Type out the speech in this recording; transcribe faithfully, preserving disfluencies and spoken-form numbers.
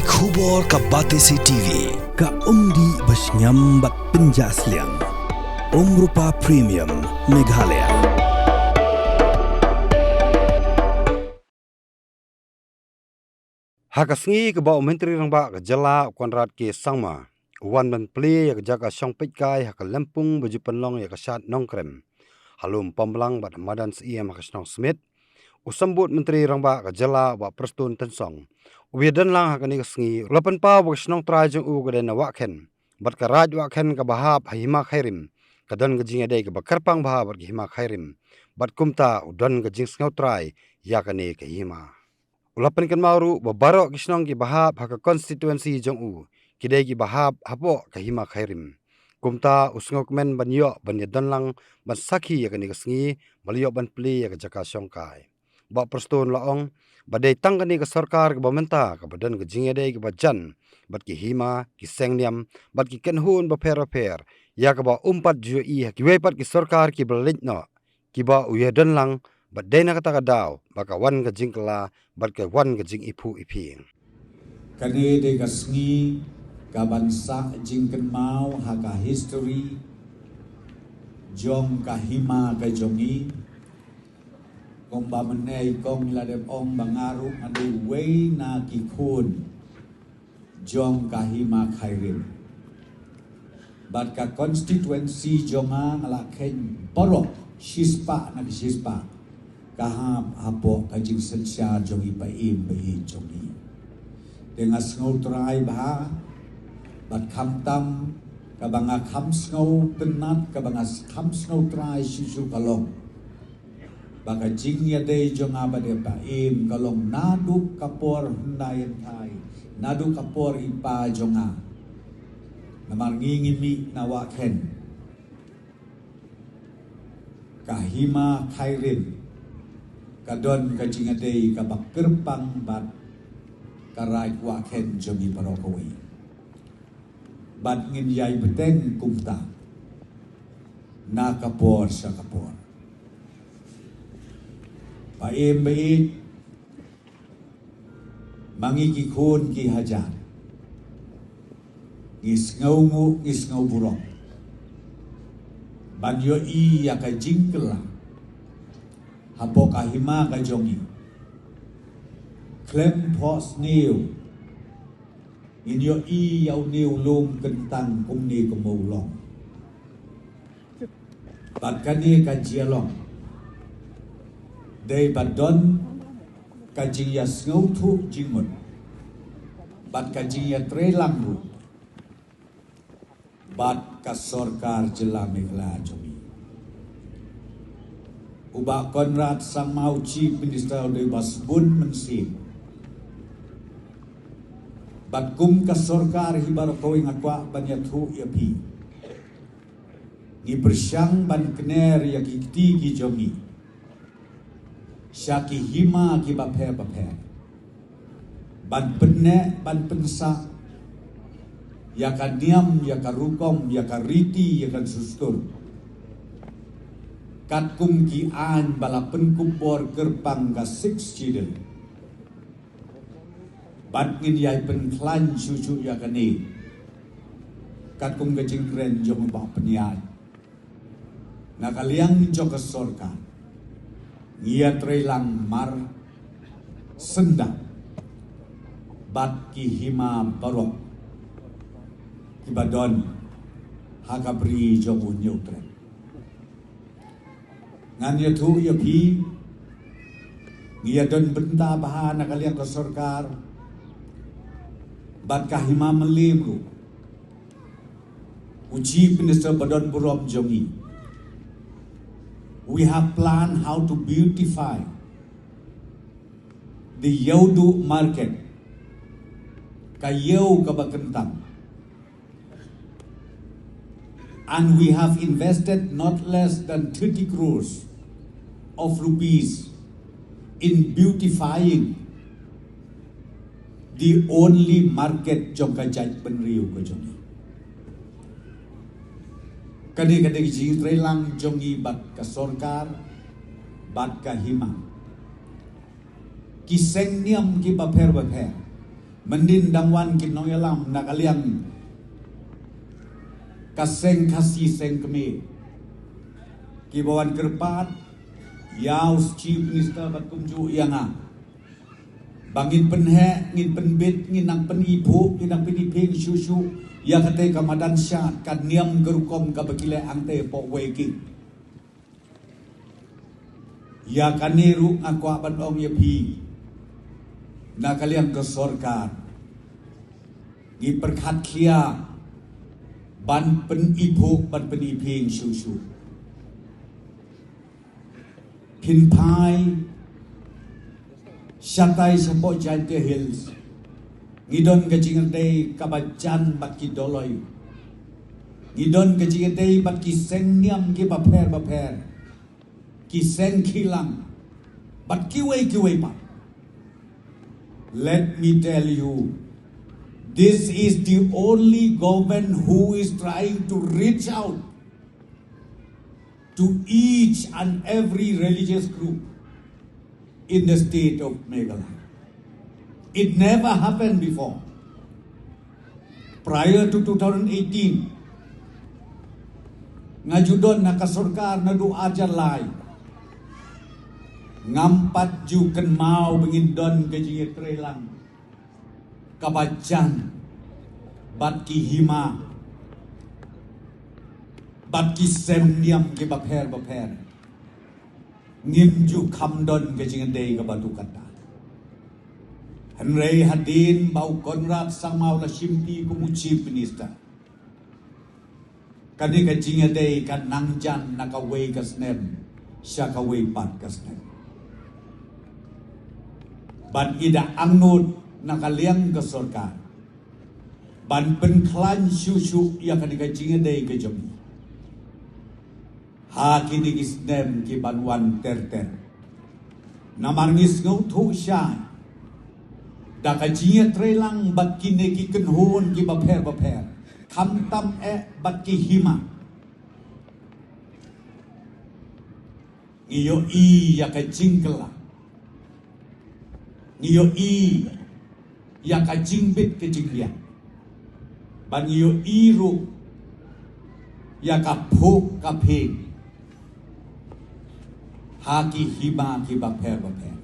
Khubor ka Batesi T V, ka umdih ba shngiam bad pynjah sliang. Umrupa Premium, Meghalaya. Ha ka sngi kaba u Myntri Rangbah ka jylla u Conrad K Sangma u wan ban plie ïa ka jaka shong peitkai ha ka lympung ba ju pynlong ïa ka shad Nongkrem ha Lum Pamblang bad ha madan Syiem ha ka shnong Smit, u Symbud Myntri Rangbah ka jylla u Bah Prestone Tynsong u ïadon lang ha kane ka sngi u la pynpaw ba ka shnong trai jong u ka dei na Wahkhen bad ka Raid Wahkhen kaba hap ha Hima Khyrim ka don ka jingïadei kaba kyrpang bha bad ka Hima Khyrim bad kumta u don ka jingsngew trai ïa kane ka hima. U la pynkynmaw ruh ba baroh ki shnong kiba hap ha ka constituency jong u ki dei kiba hap hapoh ka Hima Khyrim. Kumta u sngewkmen ban ïoh ban ïadon lang ban sakhi ïa kane ka sngi ba la ïoh ban plie ïa ka jaka shongkai. Bah Prestone la ong ba dei tang kane ka sorkar kaba mynta kaba don ka jingïadei kaba jan bad ki hima, ki seng niam bad ki kynhun bapher bapher ïa kaba um pat ju ïohi ha kiwei pat ki sorkar kiba la leit noh, kiba u ïadon lang bad dei na kata ka daw ba ka wan ka jingkylla bad ka wan ka jingiphuh iphieng. Kane dei ka sngi kaban sah jingkynmaw ha ka history jong ka hima ka jong ngi. Kumba mynne i kong la dep ong ba nga ruh nga dei uwei na ki khun jong ka Hima Khyrim. Bad ka constituency jong nga nga la kheiñ baroh shispah na ka shispah ka hap hapoh ka jingsynshar jong i ba im ba i jong i. Te nga sngew trai bha bad khamtam kaba nga kham sngew tynnat kaba nga kham sngew trai shisha ka long ba ka jingïadei jong nga bad i ba im ka long naduh ka por hyndai hynthai, naduh ka por i pa jong nga. Namar ngi ngi mih na Wahkhen. Ka Hima Khyrim ka don ka jingïadei kaba kyrpang bad ka Raid Wahkhen jong ngi baroh kawei. Bad ngin ïai bteng kumta na ka por sha ka por. Ba im ba ïeit, ma ngi ki khun ki hajar ngi sngewnguh ngi sngew burom ban ïohi ïa ka jingkylla hapoh ka hima ka jong ngi. Khlem phohsniew ngin ïohi ïa une u lum kyntang kumne kumba u long. Bad kane ka jia long dei ba don ka jingïasngewthuh jingmut bad ka jingïatreilang ruh bad ka sorkar jylla Meghalaya jong ngi. U Bah Conrad Sangma u Chief Minister u dei ba sbun mynsiem. Bad kum ka sorkar hi baroh kawei nga kwah ban ïathuh ïa phi. Ngi pyrshang ban kner ïa ki kti ki jong ngi sha ki hima kiba pher ba pher ban pynneh ban pynsah ïa ka niam, ïa ka rukom, ïa ka riti, ïa ka dustur katkum ki aiñ ba la pynkup bor kyrpang ka Sixth Schedule. Bad ngin ïai pynkhlaiñ shuh shuh ïa kane katkum ka jingkren jong u Bah Pynïaid. Na ka liang jong ka sorkar ngi ïatreilang mar syndah bad ki hima baroh kiba don ha ka bri jong u Hynñiewtrep. Ngan ïathuh ïa phi, ngi ïadon bynta bha na ka liang ka sorkar bad ka hima Mylliem ruh. U Chief Minister ba don burom jong ngi. We have planned how to beautify the Ïewduh market, ka ïew kaba kyntang. And we have invested not less than thirty crores of rupees in beautifying the only market jong ka jaitbynriew ka jong ngi. Kane ka dei ka jingïatreilang jong ngi bad ka sorkar bad ka hima. Ki seng niam kiba pher ba pher Mynnin dang wan ki nongïalam na ka liang ka seng Khasi seng kmie kiba wan kyrpad ïa u Chief Minister bad kumjuh ïa nga ba ngin pynheh, ngin pynbit, ngin nang pyniphuh, ngin nang pyniphieng shuh shuh ïa kata ka madan shad, ka niam ka rukom kaba ki leh hangta hapoh Wei King. Ïa kane ruh nga kwah ban ong ïa phi, na ka liang ka sorkar ngi pyrkhat khia ban pyniphuh, ban pyniphieng shuh shuh. Phin phai shatai shapoh Jaintia Hills, ngi don ka jingïadei kaba jan bad ki Doloi. Ngi don ka jingïadei bad ki seng niam kiba pher ba pher, ki seng Khillang bad kiwei kiwei pat. Let me tell you, this is the only government who is trying to reach out to each and every religious group in the state of Meghalaya. It never happened before. Prior to two thousand eighteen, nga ju don ha ka sorkar naduh arhajar lai. Ngam pat ju kynmaw ba ngin don ka jingïatreilang kaba jan bad ki hima bad ki sem niam kiba pher ba pher. Ngim ju kham don ka jingïadei kaba tu kata. Hynrei hadien ba u Conrad Sangma u la shim phi kum u Chief Minister, kane ka jingïadei ka nang jan na kawei ka snem sha kawei pat ka snem. Bad i da angnud na ka liang ka sorkar ban pynkhlaiñ shuh shuh ïa kane ka jingïadei ka jong ngi ha kine ki snem ki ban wan ter ter. Namar ngi sngewthuh shai da ka jingïatreilang bad kine ki kynhun kiba pher ba pher, khamtam eh bad ki hima, ngi ïohi ïa ka jingkylla, ngi ïohi ïa ka jingbit ka jingbiang, bad ngi ïohi ruh ïa ka phuh ka phieng ha ki hima kiba pher ba pher.